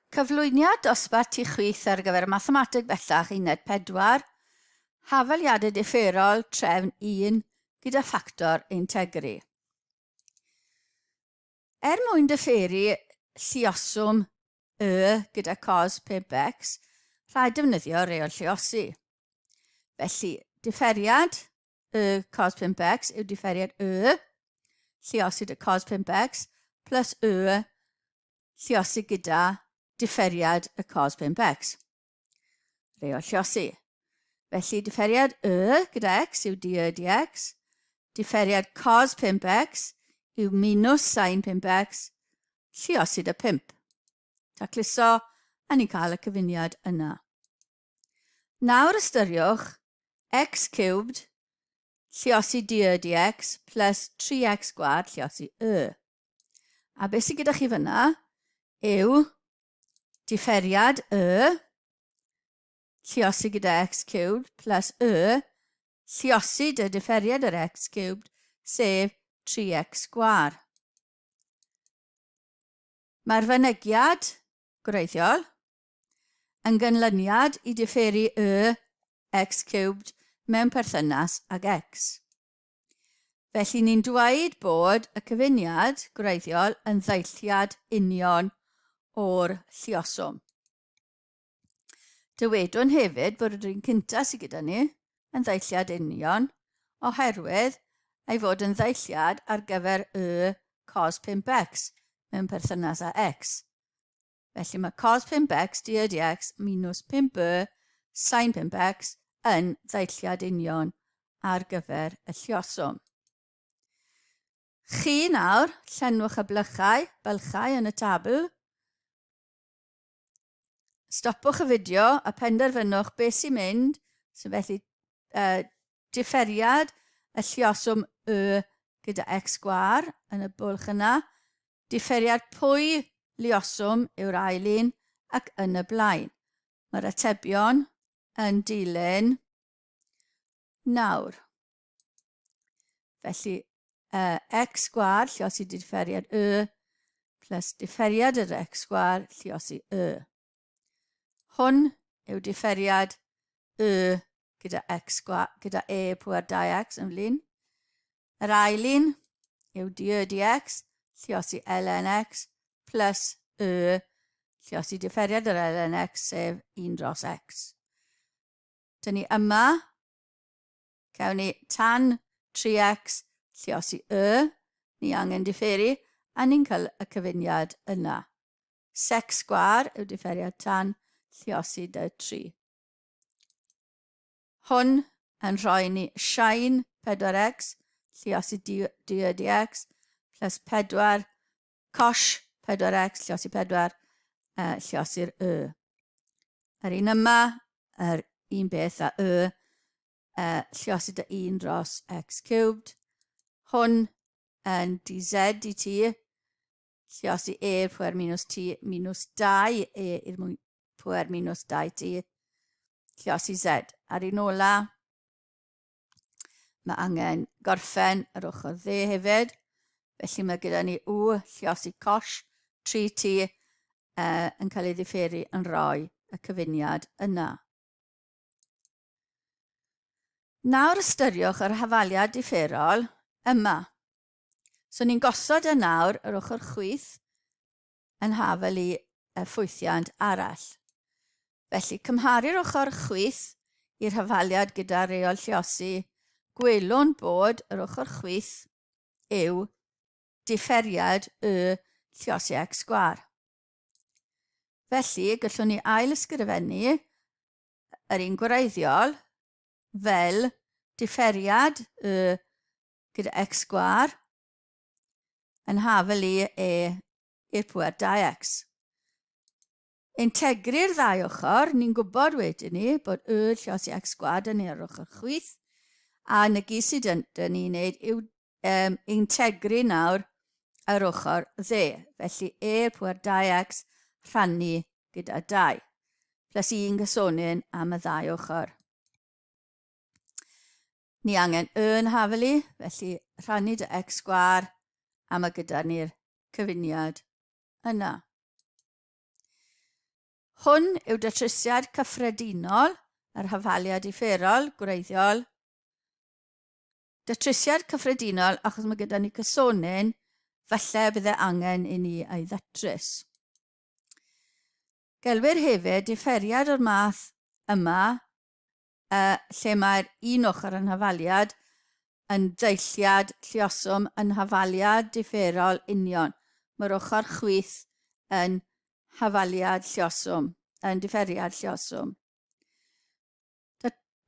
Cyflwyniad dosbarth tu chwith ar gyfer Mathemateg Bellach Uned 4, Hafaliadau Differol Trefn 1 gyda ffactor integru. Er mwyn diferu lluoswm y gyda cos 5x, rhaid defnyddio reol lluosi. Felly, diferiad y cos 5x yw diferiad y lluosi dy cos 5x plus y lluosi gyda diferiad y cos 5x. Reol lluosi. Felly diferiad y gyda x yw dy dx, diferiad cos 5x yw minus sin 5x, lluosi dy 5. Tacluso, a ni'n cael y cyfuniad yna. Nawr ystyriwch x cubed lluosi dy dx plus 3x gwad lluosi y. A beth sydd gyda chi fyna yw diferiad y lluosi gyda x cubed plus y lluosi dy diferiad yr x cubed, sef 3x sgwar. Mae'r fynegiad gwreiddiol yn ganlyniad i diferu y x cubed mewn perthynas ag x. Felly ni'n dweud bod y cyfuniad gwreiddiol yn ddeilliad union o'r lluoswm. Dywedwn hefyd bod yr un cyntaf sydd gyda ni yn ddeilliad union oherwydd ei fod yn ddeilliad ar gyfer y cos 5x mewn perthynas â x. Felly mae cos 5x d dx minus 5y sin 5x yn ddeilliad union ar gyfer y lluoswm. Chi nawr, llenwch y blychau, bylchau yn y tabl. Stopwch y fideo a penderfynwch beth sy'n mynd, so felly diferiad y lluoswm y gyda x sgwâr yn y bwlch yna, diferiad pwy luoswm yw'r ail un ac yn y blaen. Mae'r atebion yn dilyn nawr. Felly, x sgwâr lluosi diferiad y plus diferiad yr x sgwâr lluosi y. Hwn yw diferiad y gyda x gyda e pwer 2x yn flin. Yr ail un yw dy dx, lluosi ln x, plus y, lluosi diferiad yr ln x, sef 1 dros x. Dyn ni yma, cawn ni tan 3x, lluosi y, ni angen diferu, a ni'n cael y cyfuniad yna. Sec sgwâr yw diferiad tan lluosi dy 3. Hwn yn rhoi ni sin 4x lluosi d, d dx plus 4 cos 4x lluosi 4 lluosi'r y. Yr un yma, yr un beth â y, lluosi dy 1 dros x cubed. Hwn yn dz dt, Lluosi e i'r pwer minus t minus 2 e i'r pwer minus 2t. Lluosi z. Ar un ola, mae angen gorffen yr ochr dde hefyd. Felly mae gyda ni u lluosi cos 3t yn cael ei ddifferu yn rhoi y cyfuniad yna. Nawr ystyriwch yr hafaliad differol yma. So ni'n gosod e nawr yr ochr chwith yn hafel i y ffwythiant arall. Felly cymharu'r ochr chwith i'r hafaliad gyda reol lluosi, gwelwn bod yr ochr chwith yw diferiad y lluosi x sgwâr. Felly, gallwn ni ail ysgrifennu yr un gwreiddiol fel diferiad y gyda x sgwâr yn hafel i e i'r pŵer 2x. Integru'r ddau ochr, ni'n gwybod wedyn ni bod y lluosi x sgwâr dyn ni ar ochr chwith, a na gyd sydd dyn, dyn ni'n neud yw integru nawr yr ochr dde. Felly e i'r pŵer 2x rhannu gyda 2, plus 1 gysonyn am y ddau ochr. Ni angen y yn hafelu, felly rhannu dy x sgwâr a mae gyda ni'r cyfuniad yna. Hwn yw datrysiad cyffredinol yr hafaliad differol gwreiddiol. Datrysiad cyffredinol achos mae gyda ni cysonyn, falle bydde angen i ni ei ddatrys. Gelwir hefyd diferiad o'r math yma uh, lle mae'r un ochr yn hafaliad yn ddeilliad lluoswm yn hafaliad diferol union. Mae'r ochr chwith yn hafaliad lluoswm, yn diferiad lluoswm.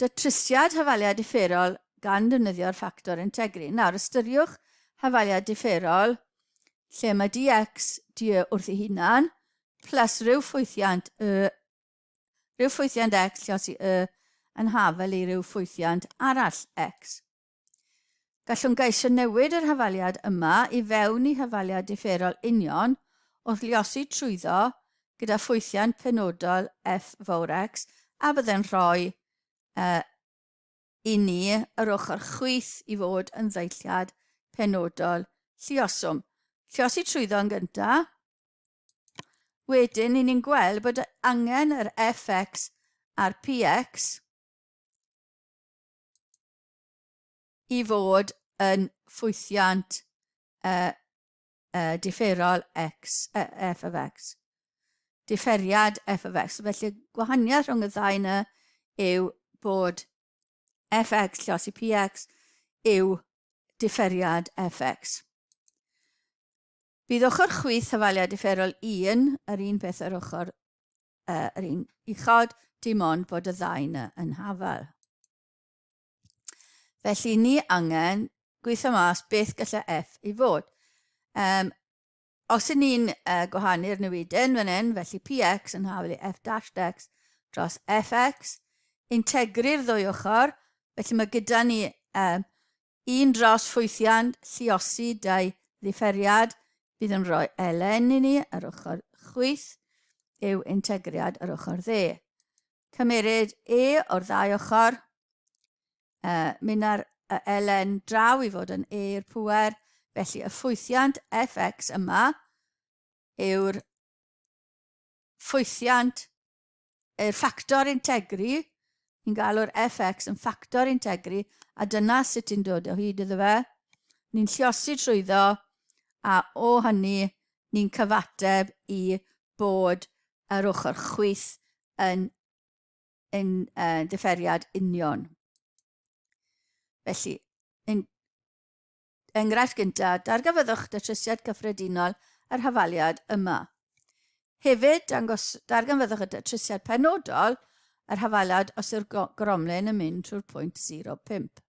Datrysiad hafaliad diferol gan ddefnyddio'r ffactor integru. Nawr, ystyriwch hafaliad diferol lle mae dx dy wrth ei hunan plus rhyw ffwythiant y rhyw ffwythiant x lliosi y yn hafel i ryw ffwythiant arall x. Gallwn geisio newid yr hafaliad yma i fewn i hafaliad diferol union wrth liosi trwyddo gyda ffwythiant penodol f fawr x a byddai'n rhoi uh, i ni yr ochr chwith i fod yn ddeilliad penodol lluoswm. Lliosi trwyddo yn gyntaf. Wedyn, ni'n ni'n gweld bod angen yr fx a'r px i fod yn ffwythiant uh, uh, diferol x, uh, f of x. Diferiad f of x. Felly gwahaniaeth rhwng y ddau yna yw bod fx llos i px yw diferiad fx. Bydd ochr chwith hafaliad diferol 1 yr un peth yr ochr uh, yr un uchod, dim ond bod y ddau yna yn hafal. Felly ni angen gweithio mas beth gallai F i fod. Um, os y'n ni'n uh, gwahanu'r newidyn fan hyn, felly px yn hafal i f dash x dros fx, integru'r ddwy ochr, felly mae gyda ni um, un dros ffwythiant lluosi dau ddifferiad bydd yn rhoi ln i ni ar ochr chwith yw integriad yr ochr dde. Cymeryd e o'r ddau ochr, uh, mynd ar y ln draw i fod yn e i'r pŵer, felly y ffwythiant fx yma yw'r ffwythiant yr ffactor integru, ni'n galw'r fx yn ffactor integru, a dyna sut ti'n dod o hyd iddo fe. Ni'n lliosi trwyddo, a o hynny ni'n cyfateb i bod yr ochr chwith yn, yn uh, diferiad union. Felly, in, Enghraifft gyntaf, darganfyddwch datrysiad cyffredinol yr hafaliad yma. Hefyd, dangos, darganfyddwch y datrysiad penodol yr hafaliad os yw'r gromlin yn mynd trwy'r pwynt 0,5.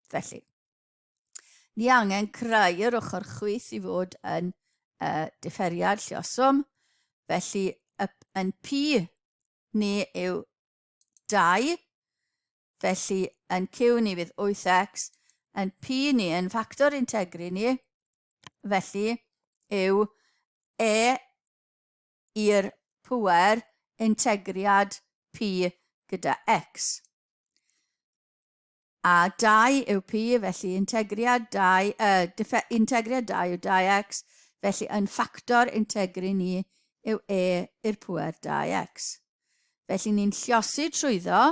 Felly, ni angen creu yr ochr chwith i fod yn uh, diferiad lluoswm. Felly, y, yn P ni yw 2, Felly, yn Q ni fydd 8x, yn P ni yn ffactor integru ni, felly yw E i'r pŵer integriad P gyda X. A 2 yw P, felly integriad 2, uh, integriad 2 yw 2x, felly yn ffactor integru ni yw E i'r pŵer 2x. Felly ni'n lliosi trwyddo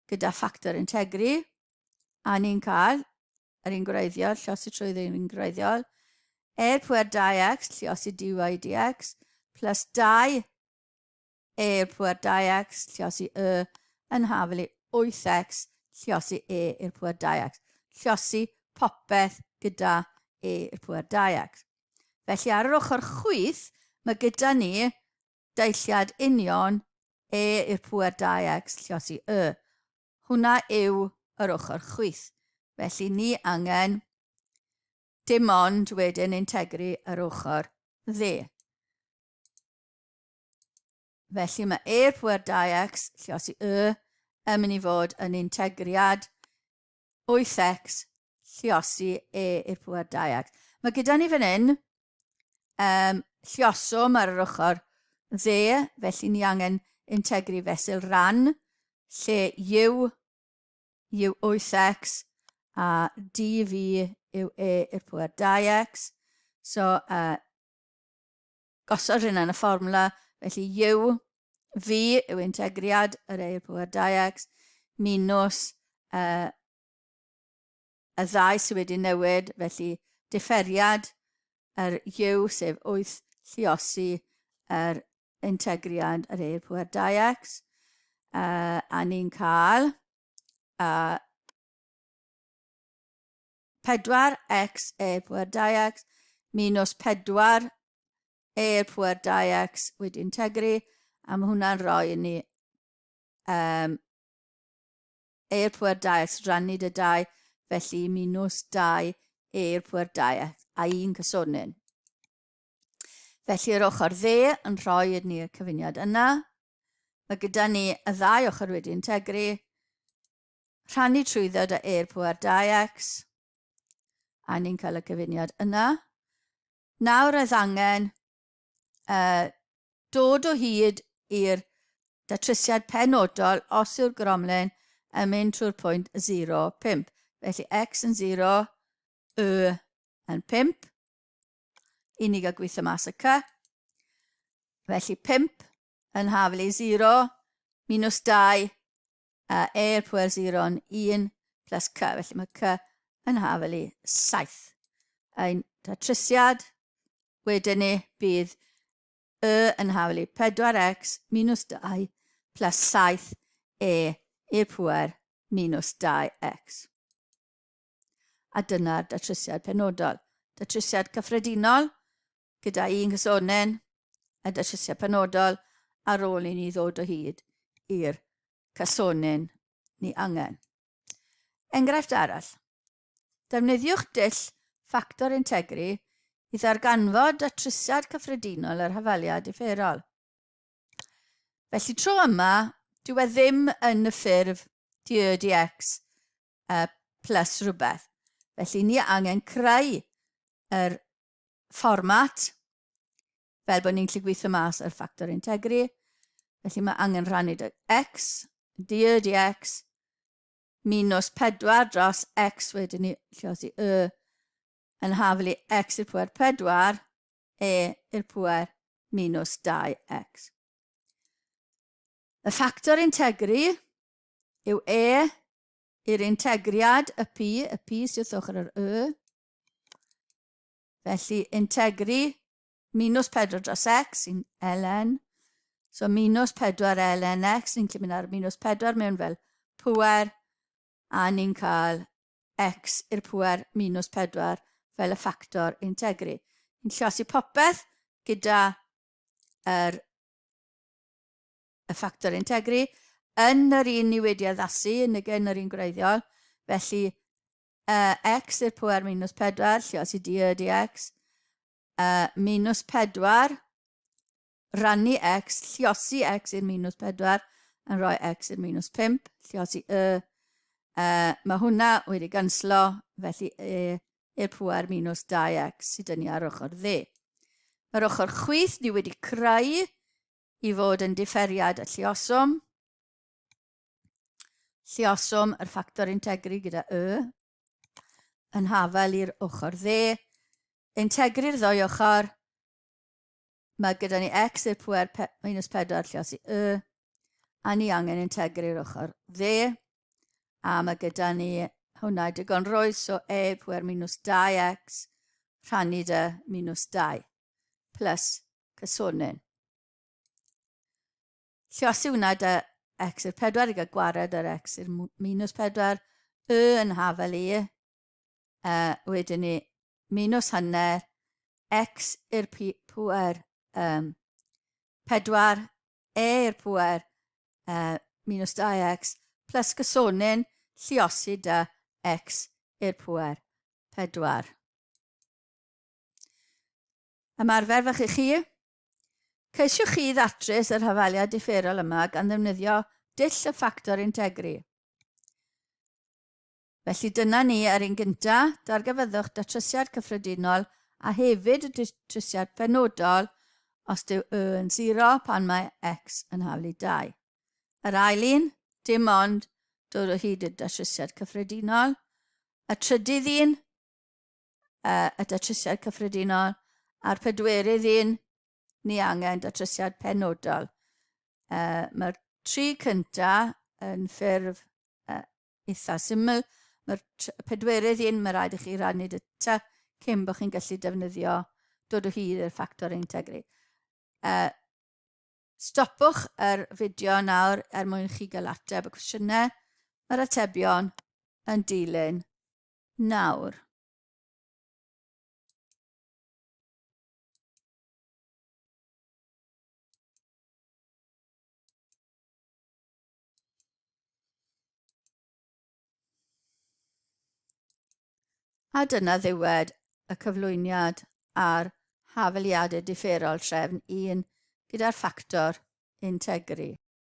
gyda ffactor integru, a ni'n cael yr un gwreiddiol, lliosi trwyddo yr un gwreiddiol, er pwer 2x, lliosi dy dx, plus 2 e i'r pwer 2x, lliosi y, yn hafel i 8x, lliosi e i'r pwer 2x. Lliosi popeth gyda e i'r pwer 2x. Felly ar yr ochr chwith, mae gyda ni deilliad union e i'r pŵer 2x lliosi y. Hwna yw yr ochr chwith. Felly ni angen dim ond wedyn integru yr ochr dde. Felly mae e i'r pŵer 2x lliosi y yn mynd i fod yn integriad 8x lliosi e i'r pŵer 2x. Mae gyda ni fan hyn um, llioswm ar yr ochr dde, felly ni angen integru fesul ran, lle u yw 8x a dv yw e i'r pŵer 2x. So, uh, gosod hynna yn y fformwla, felly u V yw integriad yr e i'r pwer 2x minus y ddau sydd wedi newid, felly differiad yr U, sef 8 lliosi yr integriad yr e i'r pwer 2x, a ni'n cael 4x e pwer 2x minus 4 e pwer 2x wedi integru, a mae hwnna'n rhoi i ni e i'r pwer 2x rannu dy 2, felly minus 2 e i'r pwer 2x a un cysonyn. Felly yr ochr dde yn rhoi i ni'r cyfuniad yna. Mae gyda ni y ddau ochr wedi integru. Rhannu trwyddo da e'r pwer 2x. A ni'n cael y cyfuniad yna. Nawr roedd angen dod o hyd i'r datrysiad penodol os yw'r gromlin yn mynd trwy'r pwynt 0, 5. Felly x yn 0, y yn 5. I ni gael gweithio mas y c. Felly 5 yn haflu 0, minus 2, a e i'r pwer 0 yn 1 plus c. Felly mae c yn haflu 7. Ein datrysiad wedyn ni bydd y yn haflu 4x minus 2 plus 7 e i'r pwer minus 2x. A dyna'r datrysiad penodol. Datrysiad cyffredinol gyda un cysonen a datrysiad penodol ar ôl i ni ddod o hyd i'r cysonyn ni angen. Enghraifft arall. Defnyddiwch dull ffactor integru i ddarganfod datrysiad cyffredinol yr hafaliad differol. Felly tro yma, dyw e ddim yn y ffurf dy dx plus rhywbeth. Felly ni angen creu yr fformat fel bod ni'n gallu gweithio mas yr ffactor integru. Felly mae angen rhannu dy x, dy dx, minus 4 dros x wedyn ni lliosi y yn haflu x i'r pwer 4, e i'r pwer minus 2x. Y ffactor integru yw e i'r integriad y p, y p sydd wrth ochr yr y. Felly integru minus 4 dros x sy'n ln. So minus 4 ln x, ni'n gallu mynd ar minus 4 mewn fel pwer, a ni'n cael x i'r pwer minus 4 fel y ffactor integru. Ni'n llosi popeth gyda yr y ffactor integru yn yr un ni wedi addasu, yn y gen yr un gwreiddiol. Felly, x i'r pwer minus 4, lluosi d y dx, minus 4, rannu x, lluosi x i'r minus 4, yn rhoi x i'r minus 5, lluosi y. Mae hwnna wedi ganslo, felly e i'r pwer minus 2x sydd dyn ni ar ochr dde. Mae'r ochr chwith ni wedi creu i fod yn diferiad y lluoswm. Lluoswm yr ffactor integru gyda y yn hafel i'r ochr dde. Integru'r ddwy ochr. Mae gyda ni x i'r pwer pe, minus 4 lluosi y. A ni angen integru'r ochr dde. A mae gyda ni hwnna digon rwydd, so e pwer minus 2x rhannu dy minus 2 plus cysonyn. Lliosi hwnna dy x i'r 4 i gael gwared ar x i'r minus 4, y yn hafel i, wedyn ni minus hanner, x i'r pwer 4, e i'r pwer minus 2x, plus gysonyn lliosi dy x i'r pwer 4. Ymarfer fach i chi. Ceisiwch chi ddatrys yr hafaliad differol yma gan ddefnyddio dull y ffactor integru. Felly dyna ni ar un gynta, darganfyddwch datrysiad cyffredinol a hefyd y datrysiad penodol os dyw y yn 0 pan mae x yn haflu 2. Yr ail un, dim ond dod o hyd i'r datrysiad cyffredinol. Y trydydd un, y datrysiad cyffredinol, a'r pedwerydd un, ni angen datrysiad penodol. Uh, Mae'r tri cynta yn ffurf uh, eitha syml. Mae'r pedwerydd un, mae rhaid i chi rannu dy ty cyn bod chi'n gallu defnyddio dod o hyd i'r ffactor integru. Uh, stopwch yr fideo nawr er mwyn chi gael ateb y cwestiynau. Mae'r atebion yn dilyn nawr. A dyna ddiwedd y cyflwyniad ar hafaliadau differol trefn 1 gyda'r ffactor integru.